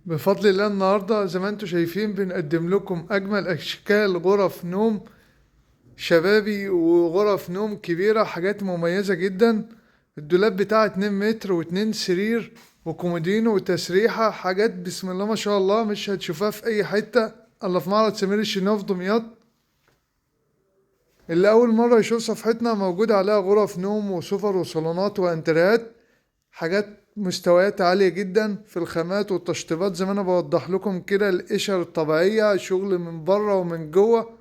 بفضل الله النهاردة زي ما انتم شايفين بنقدم لكم أجمل أشكال غرف نوم شبابي وغرف نوم كبيرة، حاجات مميزة جدا. الدولاب بتاع 2 متر و2 سرير وكومودينو وتسريحة، حاجات بسم الله ما شاء الله مش هتشوفها في أي حتة إلا في معرض سمير الشناوي في دمياط. اللي أول مرة يشوف صفحتنا موجود عليها غرف نوم وسفر وصالونات وانتريهات، حاجات مستويات عالية جدا في الخامات والتشطيبات زي ما أنا بوضح لكم كده. القشر الطبيعية، شغل من بره ومن جوه،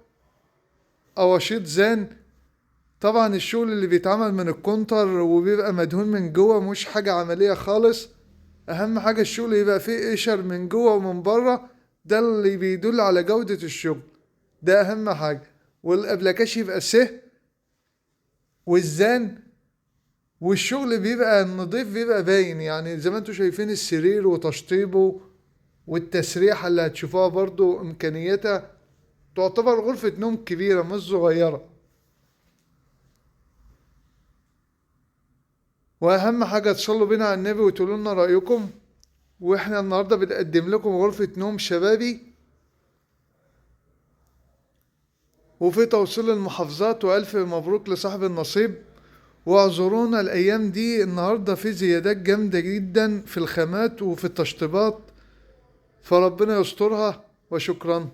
قواشيط زان. طبعا الشغل اللي بيتعمل من الكونتر وبيبقى مدهون من جوه مش حاجة عملية خالص. أهم حاجة الشغل يبقى فيه قشر من جوه ومن بره، ده اللي بيدل على جودة الشغل، ده أهم حاجة. والأبلكاش يبقى سه والزان، والشغل بيبقى النظيف بيبقى باين. زي ما انتوا شايفين السرير وتشطيبه والتسريحة اللي هتشوفوها برضو إمكانيتها، تعتبر غرفة نوم كبيرة مش صغيرة. وأهم حاجة تصلوا بينا على النبي وتقولوا لنا رأيكم. وإحنا النهاردة بنقدم لكم غرفة نوم شبابي وفي توصيل المحافظات، وألف مبروك لصاحب النصيب. واعذرونا الأيام دي، النهاردة في زيادات جامدة جدا في الخامات وفي التشطيبات، فربنا يسترها. وشكرا.